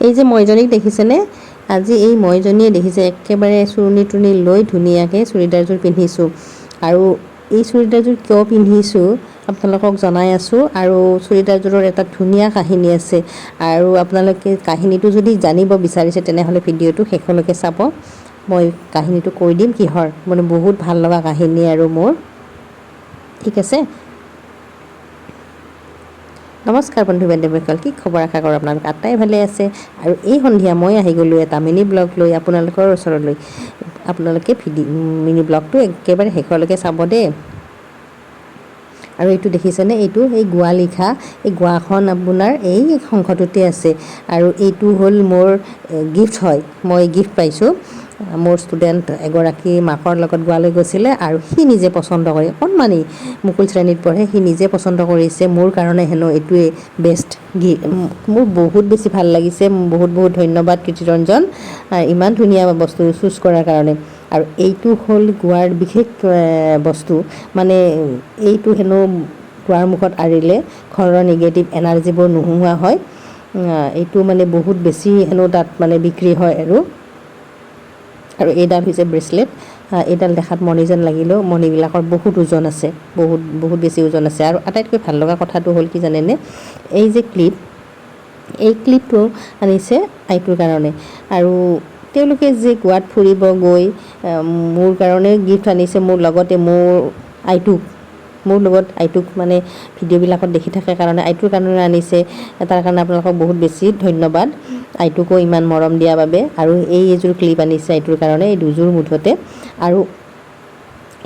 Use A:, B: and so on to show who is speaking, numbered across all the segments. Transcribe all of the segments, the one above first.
A: এই যে মইজনীক দেখিছেনে? আজি এই মইজনীয়ে দেখিছে, একেবাৰে চুৰণি তুৰণি লৈ ধুনীয়াকৈ চুৰিদাৰযোৰ পিন্ধিছোঁ। আৰু এই চুৰিদাৰযোৰ কিয় পিন্ধিছোঁ, আপোনালোকক জনাই আছোঁ। আৰু চুৰিদাৰযোৰৰ এটা ধুনীয়া কাহিনী আছে। আৰু আপোনালোকে কাহিনীটো যদি জানিব বিচাৰিছে, তেনেহ'লে ভিডিঅ'টো শেষলৈকে চাব। মই কাহিনীটো কৈ দিম কিহৰ, মানে বহুত ভাল লগা কাহিনী আৰু মোৰ। ঠিক আছে। নমস্কাৰ বন্ধু বান্ধৱীসকল, কি খবৰ? আশা কৰোঁ আপোনালোক আটাই ভালে আছে। আৰু এই সন্ধিয়া মই আহি গ'লোঁ এটা মিনি ব্লগ লৈ আপোনালোকৰ ওচৰলৈ। আপোনালোকে মিনি ব্লগটো একেবাৰে শেষলৈকে চাব দেই। আৰু এইটো দেখিছেনে? এইটো এই গোৱা লিখা, এই গোৱাখন আপোনাৰ এই শংখটোতে আছে। আৰু এইটো হ'ল মোৰ গিফ্ট হয়, মই গিফ্ট পাইছোঁ। মোৰ ষ্টুডেণ্ট এগৰাকী মাকৰ লগত গোৱালৈ গৈছিলে আৰু সি নিজে পচন্দ কৰি, অকণমানি মুকুল শ্ৰেণীত পঢ়ে, সি নিজে পচন্দ কৰিছে মোৰ কাৰণে হেনো এইটোৱে বেষ্ট। মোৰ বহুত বেছি ভাল লাগিছে। বহুত বহুত ধন্যবাদ কীৰ্তিৰঞ্জন, ইমান ধুনীয়া বস্তু চুজ কৰাৰ কাৰণে। আৰু এইটো হ'ল গোৱাৰ বিশেষ বস্তু, মানে এইটো হেনো দুৱাৰ মুখত আঁৰিলে ঘৰৰ নিগেটিভ এনাৰ্জিবোৰ নোহোৱা হয়। এইটো মানে বহুত বেছি হেনো তাত মানে বিক্ৰী হয়। আৰু আৰু এইডাল হৈছে ব্ৰেচলেট। এইডাল দেখাত মণি যেন লাগিলেও মণিবিলাকৰ বহুত ওজন আছে, বহুত বহুত বেছি ওজন আছে। আৰু আটাইতকৈ ভাল লগা কথাটো হ'ল কি জানেনে? এই যে ক্লিপ, এই ক্লিপটো আনিছে আইটোৰ কাৰণে। আৰু তেওঁলোকে যে গোৱাত ফুৰিব গৈ মোৰ কাৰণে গিফ্ট আনিছে, মোৰ লগতে মোৰ আইটোক, মোৰ লগত আইটোক মানে ভিডিঅ'বিলাকত দেখি থাকে কাৰণে আইটোৰ কাৰণে আনিছে। তাৰ কাৰণে আপোনালোকক বহুত বেছি ধন্যবাদ, আইটোকো ইমান মৰম দিয়াৰ বাবে। আৰু এই এযোৰ ক্লিপ আনিছে আইটোৰ কাৰণে, এই দুযোৰ মুঠতে। আৰু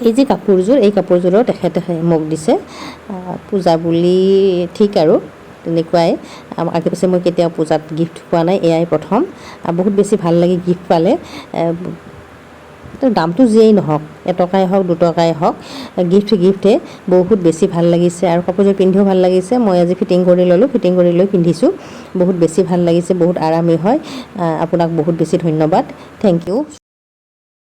A: এই যে কাপোৰযোৰ, এই কাপোৰযোৰো তেখেতে মোক দিছে পূজা বুলি। ঠিক আৰু তেনেকুৱাই। আগে পিছে মই কেতিয়াও পূজাত গিফ্ট পোৱা নাই, এয়াই প্ৰথম। বহুত বেছি ভাল লাগে গিফ্ট পালে। দামটো যিয়েই নহওক, এটকাই হওক, দুটকাই হওক, গিফ্ট গিফ্টে। বহুত বেছি ভাল লাগিছে আৰু কাপোৰযোৰ পিন্ধিও ভাল লাগিছে। মই আজি ফিটিং কৰি ল'লোঁ, ফিটিং কৰি লৈ পিন্ধিছোঁ। বহুত বেছি ভাল লাগিছে, বহুত আৰামী হয়। আপোনাক বহুত বেছি ধন্যবাদ, thank U.